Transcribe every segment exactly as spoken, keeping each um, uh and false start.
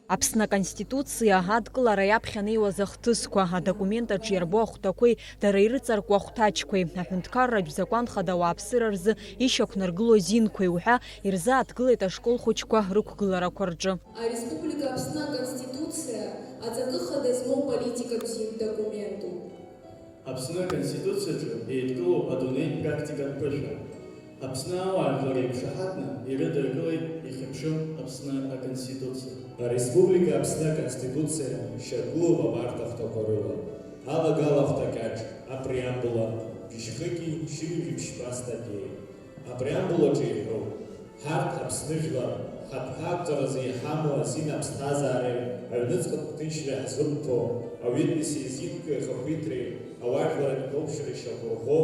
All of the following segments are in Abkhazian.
Аԥсны Аконституциа адкылара иаԥхьанеиуаз ахҭысқәа, адокумент аҿы иарбоу ахәҭақәеи дара ирыҵаркуа ахәҭаҷқәеи, аҳәынҭқарратә закәан хада ауааԥсыра рзы ишьақәнаргыло азинқәеи уҳәа ирзааҭгылеит ашкол хәыҷқәа рықәгыларақәа рҿы. Ареспублика Аԥсны Аконституциа аҵакы хада змоу политикатә зин документуп. Аԥсны Аконституциаҿы еидкылоуп адунеитә практикатә ԥышәа. Аԥсны ауаажәлар еиқәшаҳаҭны ирыдыркылеит ихьыԥшым Аԥсны Аконституциа. Ареспублика Аԥсны Аконституциа шьақәгылоуп абарҭ ахәҭақәа рыла, алагала ахәҭа кьаҿ, апреамбула, бжьхыки шьыжьбжьба статиеи. Апреамбулаҿы иҳәоуп, ҳарҭ Аԥсны жәлар, хатә ҳәаақәҵаразы иҳамоу азин аԥсҭазаареи аҩныҵҟатәи ҭынчреи ҳзықәԥо, ауаҩытәыҩса изинқәеи ахақәиҭреи ауаажәларратә қәыԥшреи шьақәырӷәӷәо,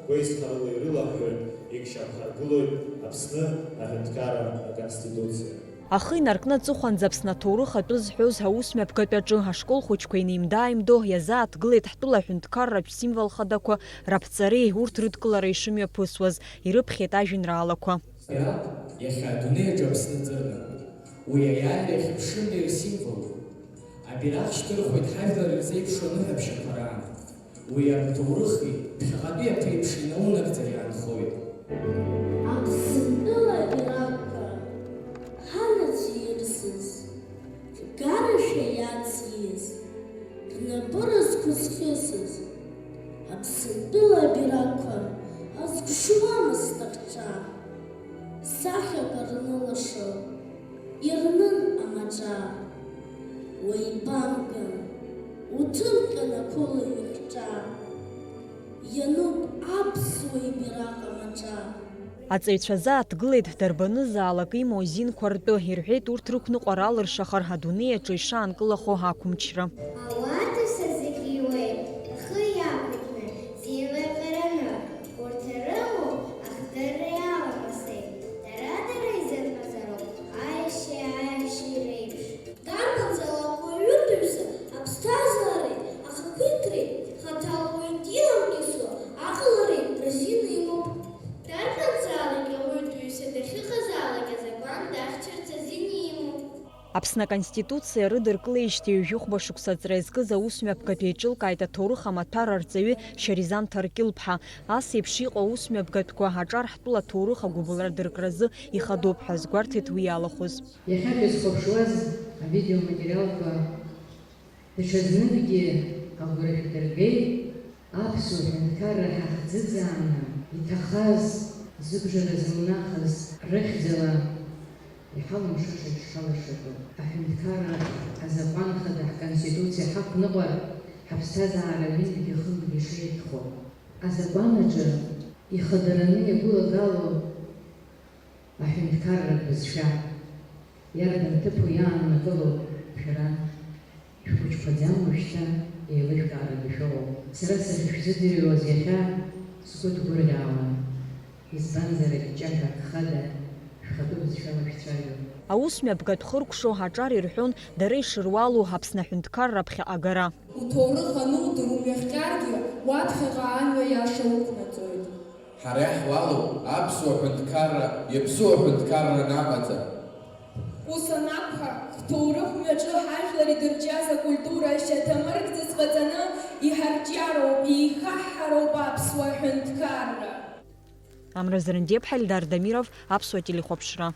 гәеизҳарала ирылаҳәҳәоит, егьшьақәҳаргылоит Аԥсны аҳәынҭқарра аконституциа. Ахы инаркны аҵыхәанӡа Аԥсны аҭоурых атәы зҳәоз аусмҩаԥгатә аҿы ашкол хәыҷқәа инеимда-ааимдо иазааҭгылеит ҳтәыла аҳәынҭқарратә символ хадақәа раԥҵареи урҭ рыдкылара ишымҩаԥысуаз, ирыԥхьеит ажәеинраалақәа. Абираҟ иахьа адунеи аҿы Аԥсны ӡырган. Уи аиааира иахьыԥшымреи рсимволуп. Абираҟ шьҭырхуеит ҳажәлар ирзеиԥшу аныҳәаԥшьақәа раан. Уи аҭоурыхи ԥхьаҟатәи аԥеиԥши наунагӡа иаанхоит. Аԥсынтәыла абираҟқәа ҳанацәа ирзыз, ргарашәа иациз, рнапы рызқәызхьысыз. Аԥсынтәыла абираҟқәа азкшуамызт ахҿа, сахьақәа рнылашо ирнын амаҿа. Уеибамган, уҭырҟьан ақәылаҩ рҿа, иануп аԥсуа ибираҟ амаҿа. Аҵаҩцәа азааҭгылеит дарбанызаалак имоу азинқәа ртәы, ирҳәеит урҭ рықәныҟәара алыршахар адунеи аҿы ишаанкылахо ақәымчра. Ауадаҩцәа зегьы иуеит, рхы иақәыҭны, зеилаҳәараны, урҭ ирымоу ахдырра иаламысдеит, дара-дара изырҳәазароуп аиашьеи аиашьеи реиԥш. Дарбанзаалак уаҩытәыҩса аԥсҭазаареи ахақәиҭреи хаҭала уаҩ диламкьысуа аҟалареи рзин имоуп. Дарбанзаалак ауаҩытәыҩса дахьыҟазаалак азакәан дахьчарц азин имоуп. Аԥсны Аконституциа рыдыркылеижьҭеи ҩажәихәба шықәса аҵра иазкыз аусмҩаԥгатә еиҿылкааит аҭоурых амаҭәар арҵаҩы Шьаризан Ҭаркьыл-ԥҳа. Ас еиԥш иҟоу аусмҩаԥгатәқәа аҿар ҳтәыла аҭоурых агәыбылра дыркразы ихадоуп ҳәа азгәарҭеит уи иалахәыз. Иахьатәи схәаԥшуаз авидеоматериалқәа даҽазныкгьы агәра шәдыргеит, аԥсуа ҳәынҭқарра ҳахӡыӡааны иҭахаз, зыбжара зымнахыз рыхьӡала иҳалымшаша ишҳалашатәу. Аҳәынҭқарра азакәан хада ҳконституциа ҳақәныҟәар, ҳаԥсҭазаара ҩынтәгьы хынтәгьы ишеиӷьхо. Азакәан аҿы ихадараны иагәылагало аҳәынҭқарратә бызшәа, иарбан ҭыԥу иааннакыло шәара? Шәхәыҷқәаӡам уажәшьҭа, еилышәкаараны шәыҟоуп. Сара сахьышәзыӡырҩуаз иахьа сгәы ҭгәырӷьаауан, избанзар, акьаҿ хада шәхатәы бызшәала шәцәажәон. Аусмҩаԥгатә хыркәшо аҿар ирҳәон дара ишыруалу Аԥсны аҳәынҭқарра аԥхьаҟа агара. Уҭоурых анудыр, умҩахҟьаргьы, уаԥхьаҟа амҩа иаша уқәнаҵоит. Ҳара иаҳуалуп аԥсуа ҳәынҭқарра, иаԥсуа ҳәынҭқарра анаҟаҵа. Ус анакәха, ҳҭоурых мҩаҿы ҳажәлар идырҿиаз акультура ашьаҭамыркӡац ҟаҵаны иҳарҿиароуп, еихаҳҳароуп аԥсуа ҳәынҭқарра. Амра Зырндеиԥҳа, Эльдар Дамиров, Аԥсуа телехәаԥшра.